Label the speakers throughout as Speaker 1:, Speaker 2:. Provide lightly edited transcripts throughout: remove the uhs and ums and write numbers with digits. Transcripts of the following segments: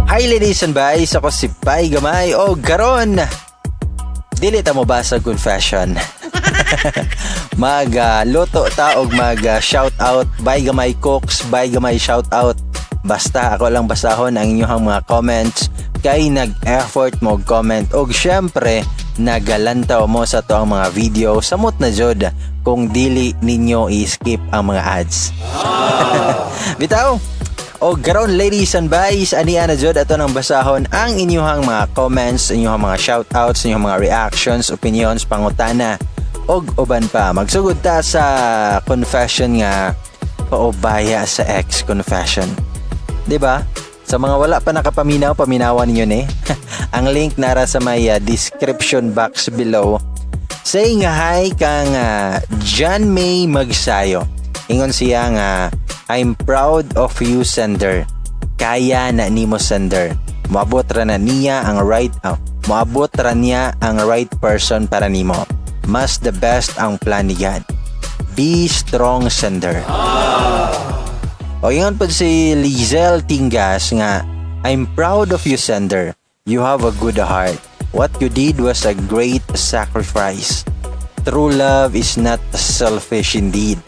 Speaker 1: Hi, ladies and guys, ako si Pai Gamay o karon dili ta mo basa confession. Mag luto ta og mag shout out, Bai Gamay Cooks, Bai Gamay shout out. Basta ako lang basahon ang inyong mga comments kay nag-effort mo comment og syempre nagalantaw mo sa to ang mga video. Samot na jud kung dili ninyo i-skip ang mga ads. Bitaw. O karon, ladies and guys, ani na jud ato nang basahon ang inyong mga comments, inyong mga shoutouts, inyong mga reactions, opinions, pangutana og uban pa. Magsugod ta sa confession nga paubaya sa ex confession. 'Di ba? Sa mga wala pa nakapaminaw, paminawan ninyo ni. Ang link nara sa may description box below. Saying hi kang John May Magsayo. Ingon siya nga, "I'm proud of you, sender. Kaya na nimo, sender. Moabot ra na niya ang right oh, moabot ra niya ang right person para nimo. Mas the best ang plan ni God. Be strong, sender." O ingon po si Lizelle Tingas nga, "I'm proud of you, sender. You have a good heart. What you did was a great sacrifice. True love is not selfish indeed."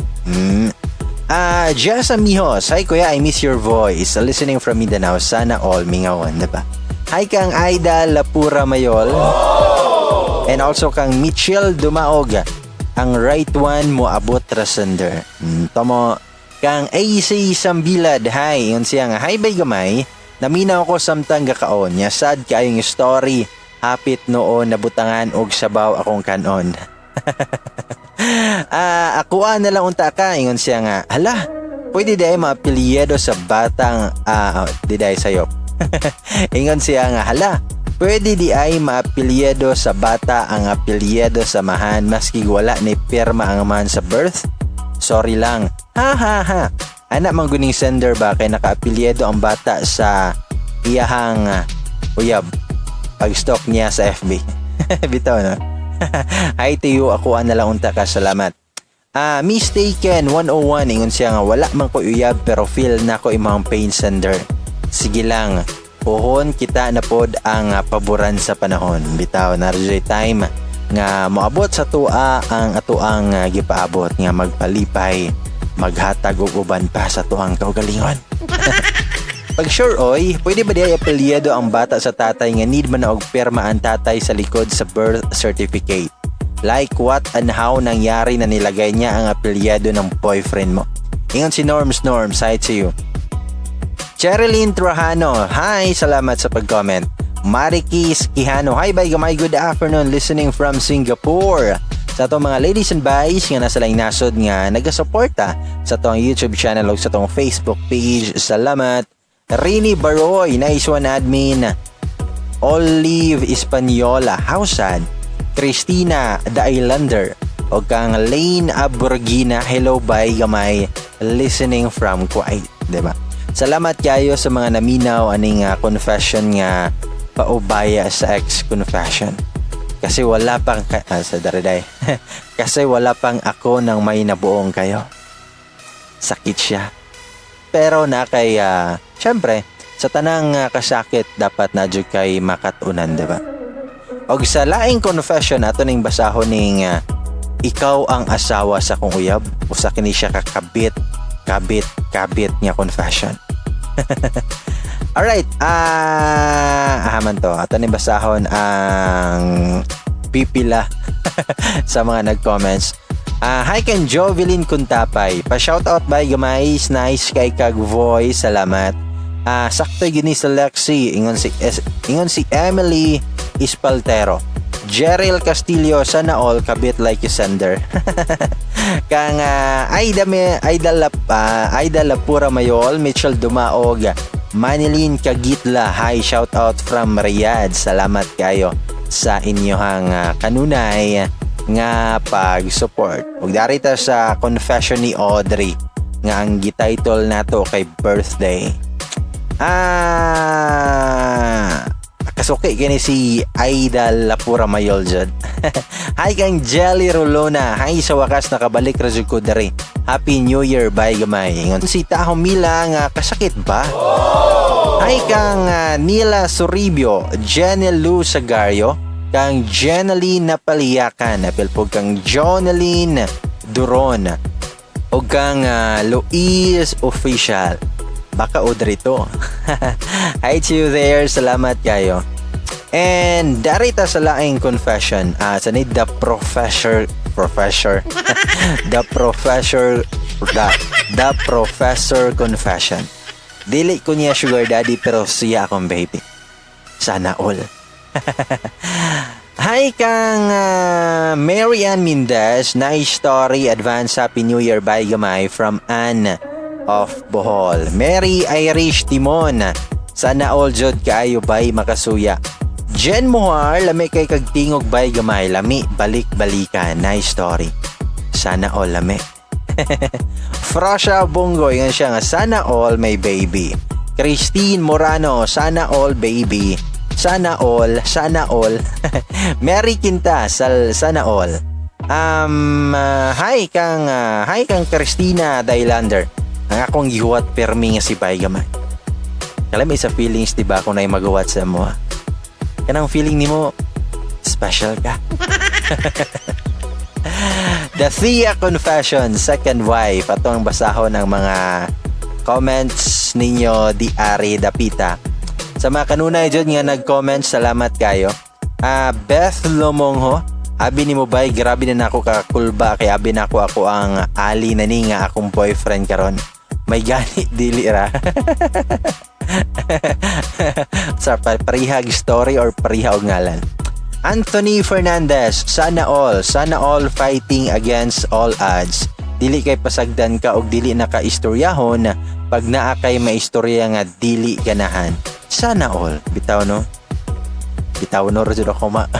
Speaker 1: Ah, Jess Amijos. "Hi kuya, I miss your voice. Listening from Mindanao. Sana all mingawan," diba? Hi kang Aida Lapura Mayol. And also kang Michelle Dumaog. "Ang right one mo abot ra, sender." Tomo kang AC Sambilad. Hi, yun siya nga. "Hi, bay gamay. Naminaw ko samtang gakaon. Nya sad kaayong story. Hapit noon nabutangan og sabaw akong kanon." Ah, ako na lang unta ka. Ingon siya nga, "Hala, pwede diay maapelyido sa batang ah, oh, di diay sayop." Ingon siya nga, "Hala, pwede di ay maapelyido sa bata ang apelyido sa amahan maski wala ni pirma ang amahan sa birth? Sorry lang. Ha ha ha." Ana man guning sender ba kay nakaapelyido ang bata sa iyahang uyab pag-stalk niya sa FB. Bitaw no. Hi to you, ako na lang unta ka, salamat. Ah, Mistaken 101, ingon siya nga, "Wala man ko uyab pero feel na ko imong pain, sender. Sige lang. Puhon kita na pod ang paboran sa panahon." Bitaw na time nga moabot sa tua ang atuang gipaabot nga magpalipay, maghatag og uban pa sa tuang kaugalingon. "Pag sure oy, pwede ba di ay apelyido ang bata sa tatay nga need man na og pirma ang tatay sa likod sa birth certificate? Like what and how nangyari na nilagay niya ang apelyido ng boyfriend mo?" Ingon si Norms Norms, hi to you. Cherilyn Trajano, hi, salamat sa pag-comment. Marikis Quijano, hi bye gamay, good afternoon, listening from Singapore. Sa atong mga ladies and guys nga nasa laing nasod nga nagasuporta sa atong YouTube channel ug sa atong Facebook page, salamat. Rini Baroy, nice one, admin. Olive Hispaniola, how sad. Christina The Islander, o kang Lane Aborgina, hello bye gamay, listening from Kuwait, di ba? Salamat kayo sa mga naminaw aning confession nga paubaya sa ex confession. Kasi wala pang sa dariday. Kasi wala pang ako nang may nabuong kayo. Sakit siya. Pero na kay syempre sa tanang kasakit dapat na jud kay makatunan, di ba? Og sa laing confession ato ning basahon ning ikaw ang asawa sa kong uyab. Usa kini siya kakabit, kabit, kabit nga confession. Alright, ahaman to. Ato ning basahon ang pipila sa mga nag-comments. Ah, hi kang Jovelyn Kuntapay. Pa-shoutout by gamay, nice kay kag voice. Salamat. Ah, sakto gini sa Lexi, ingon si Emily Ispaltero. Jeril Castillo, sana all kabit like you, sender. Kang Aida me Aida Lap Aida Lapura Mayol, Mitchell Dumaog, Manilin Kagitla, hi, shout out from Riyadh. Salamat kayo sa inyong kanunay nga pag-support. Ug dari ta sa confession ni Audrey nga ang gititle nato kay birthday. Ah, kasuki kini si Aida Lapura Mayol jud. Hi kang Jelly Rolona. Hi, sa wakas nakabalik ra jud ko diri. Happy New Year, bye gamay. Ingon si Taho Mila nga kasakit ba? Hi kang Nila Suribio, Jenny Lou Sagario, kang Jenaline Napaliakan, apil po kang Jonaline Duron, o kang Luis Official. Baka Audrey to. Hi to you there. Salamat kayo. And darita sa laing confession. Sa ni the professor professor the professor confession. Dili ko niya sugar daddy pero siya akong baby. Sana all. Hi kang Mary Ann Mendez, nice story, advance Happy New Year, bye gamay, from Ann of Bohol. Mary Irish Timon, sana all jud kaayo bay makasuya. Jen Mohar, lami kay kagtingog bay gamay, lami balik-balikan, nice story. Sana all lami. Frosha Bongo, yan siya nga, sana all may baby. Christine Morano, sana all baby. Sana all, sana all. Mary Quinta, sana all. Hi kang Christina Dailander. Ang akong gihuwat permi nga si Bay Gamay. Kala may sa feelings, di ba, kung naay magawat sa mo. Kanang feeling nimo special ka. The Thea Confession, Second Wife. Ato ang basahon ng mga comments ninyo di Ari Dapita. Sa mga kanunay dyan nga nag-comment, salamat kayo. Beth Lomongho, abi ni mo bay, grabe na nako kakulba kay abi nako ako ang ali na ni nga akong boyfriend karon. May gani dili ra. Sa parihag story or pariha og ngalan. Anthony Fernandez, sana all fighting against all odds. Dili kay pasagdan ka og dili na ka istoryahon pag naa kay maistorya nga dili ganahan. Sana all. Bitaw no? Bitaw no ra jud ako ma.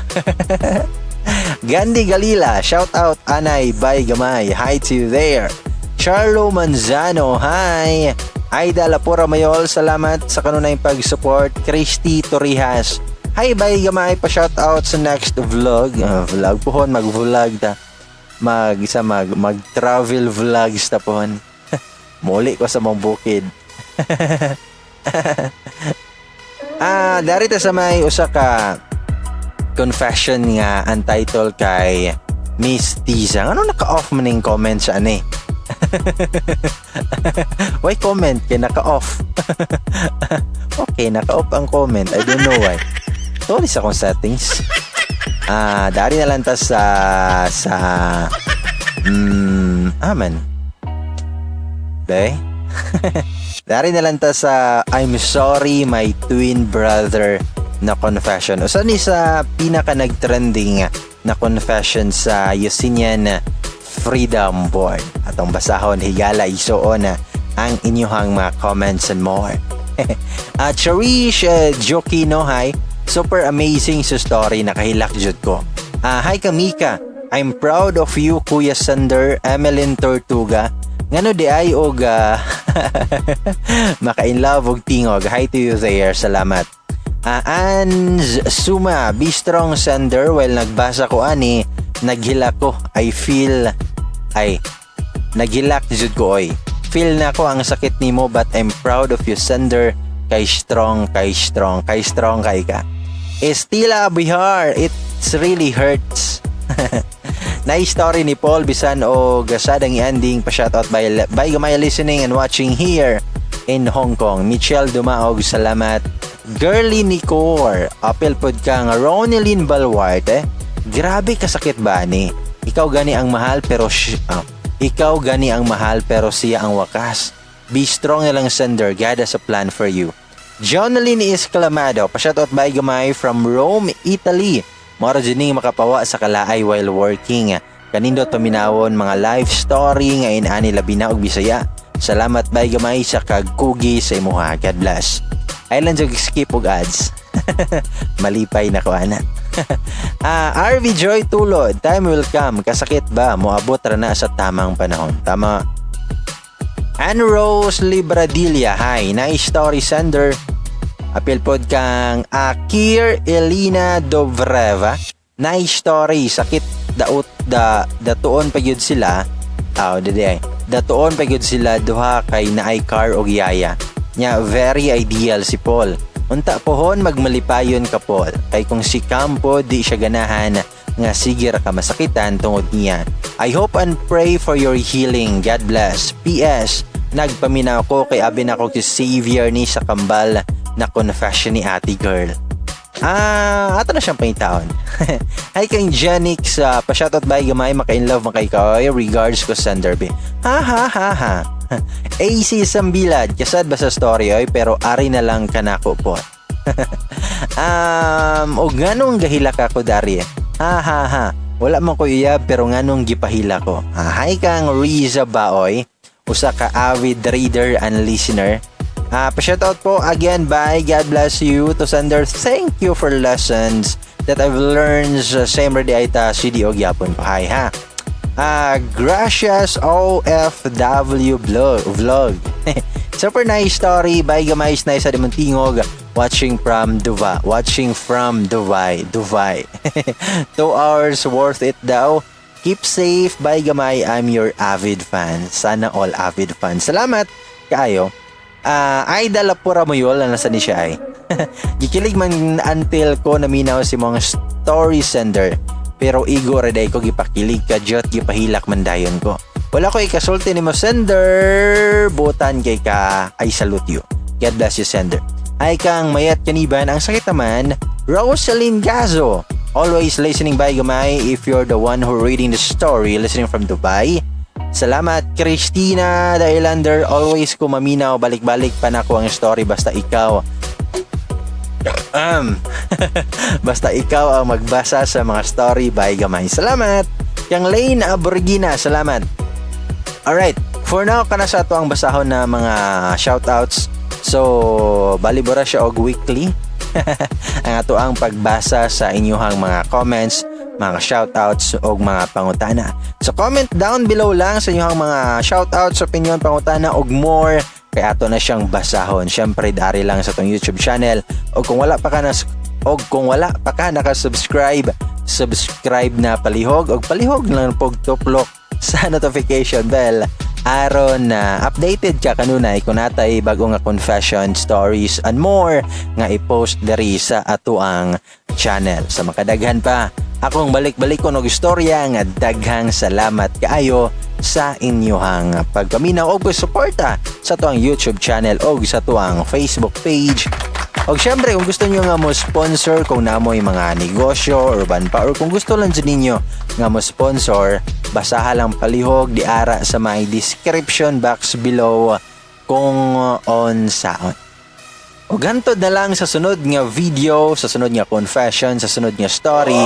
Speaker 1: Gandhi Galila, shout out anay bye gamay. Hi to you there. Charlo Manzano, hi. Aida Lapura Mayol, salamat sa kanunay pag-support. Christy Torijas, hi bye gamay, pa shout out sa next vlog. Vlog pohon, mag-vlog ta. Mag isa mag mag travel vlogs ta pohon. Muli ko sa mong bukid. Darita sa may usa ka confession nga ang title kay Miss Tiza. Ano naka-off man yung comment sa ani? Why comment kay naka-off? Okay, naka-off ang comment. I don't know why. Sorry sa akong settings. Dari na lang ta sa sa aman. Be? Dari na lang ta sa "I'm sorry my twin brother" na confession. Usa ni sa pinaka nag-trending na confession sa Yusinian Freedom Board. Atong basahon higala isuon ang inyong mga comments and more. At Cherish Jokino, hi. Super amazing sa story, nakahilak jud ko. Hi Kamika, I'm proud of you, Kuya Sander, Emeline Tortuga. Ngano di ay og maka in love og tingog. Hi to you there, salamat. Anz Suma, be strong, Sander. While nagbasa ko ani, naghilak ko. I feel, ay, naghilak jud ko oy. Feel na ko ang sakit nimo but I'm proud of you, Sander. Kay strong, kay strong, kay strong kay ka. Estila Bihar, it's really hurts. Nice story ni Paul bisan og sad ang ending, pa shoutout by gamay, listening and watching here in Hong Kong. Michelle Dumaog, salamat. Girly Nicor, apil pod kang Ronelyn Baluarte. Grabe kasakit ba ni? Ikaw gani ang mahal pero siya ang wakas. Be strong na lang, Sender. God has a plan for you. Jonalyn Esclamado, pa-shoutout by gamay from Rome, Italy. Mora jud ning makapawa sa kalaay while working. Kanindot paminawon mga life story nga inani labi na og Bisaya. Salamat bay gamay sa kagkugi sa imuha. God bless. Ay lang jud skip og ads. Malipay na ko ana. RV Joy Tulod, time will come. Kasakit ba? Moabot ra na sa tamang panahon. Tama. Anne Rose Libradilla, hi. Nice story, Sender. Apil pod kang Akir Elina Dobreva. Nice story. Sakit daot da datuon pa gyud sila. Aw, dili ay. Datuon pa gyud sila duha kay naay car og yaya. Nya Nya very ideal si Paul. Unta pohon magmalipayon ka, Paul. Kay kung si Campo di siya ganahan nga sige ra ka masakitan tungod niya. I hope and pray for your healing. God bless. PS. Nagpaminaw ko kay abi nako si Xavier ni sa kambal na confession ni ate girl. Ah, ato na siyang pangitaon. Hi kang Janix, pa-shoutout by gamay, maka-in love man kay ka. Regards ko sender B. Ha ha ha ha. AC Sambilad, kasad ba sa story oy, pero ari na lang kanako po. O nganong gahila ka ko dari? Ha ha ha. Wala man ko iyab pero nganong gipahila ko. Ah, hi kang Riza Baoy, usa ka avid reader and listener. Ah, pa-shoutout po again, bye. God bless you. To sender, thank you for lessons that I've learned sa same ready ay ta CDO gyapon ko. Hi ha. Ah, gracias OFW vlog. Vlog. Super nice story. Bye gamay, nice sa Tingog. Watching from Dubai. Watching from Dubai. Dubai. 2 hours worth it daw. Keep safe. Bye gamay. I'm your avid fan. Sana all avid fan. Salamat kaayo. Ah, ay dala pura mo yun nasa ni siya ay. Gikilig man until ko naminaw si mga story sender. Pero igo ra ko gipakilig ka jot gipahilak man dayon ko. Wala ko ikasulti nimo, sender. Butan kay ka. I salute you. God bless you, sender. Ay kang mayat kaniban ang sakit naman, Rosaline Gazo. Always listening by gamay if you're the one who reading the story, listening from Dubai. Salamat, Christina the Islander. Always ko maminaw, balik-balik pa nako ang story basta ikaw ang magbasa sa mga story by gamay. Salamat. Yang Lane Aborigina, salamat. Alright, for now kana sa ato ang basahon na mga shoutouts. So, balibora siya og weekly ang ato ang pagbasa sa inyong mga comments, mga shoutouts o mga pangutana. So comment down below lang sa inyong mga shoutouts, opinion, pangutana og more kay ato na siyang basahon. Syempre dari lang sa atong YouTube channel o kung wala pa ka naka-subscribe, subscribe na palihog og palihog lang pog tuplok sa notification bell aron na updated ka kanunay kung natay bago nga confession stories and more nga i-post diri sa atoang channel. Sa makadaghan pa akong balik-balik ko og istorya nga daghang salamat kaayo sa inyuhang pagpaminaw og pagsuporta sa atoang YouTube channel og sa atoang Facebook page. Og syempre, kung gusto niyo nga mo sponsor, kung namoy mga negosyo or ban pa, or kung gusto lang dyan ninyo nga mo sponsor, basaha lang palihog diara sa may description box below kung on saon. O ganto na lang sa sunod nga video, sa sunod nga confession, sa sunod nga story.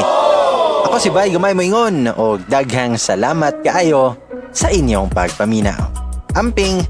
Speaker 1: Ako si Bay Gamay Moingon o daghang salamat kaayo sa inyong pagpaminaw. Amping!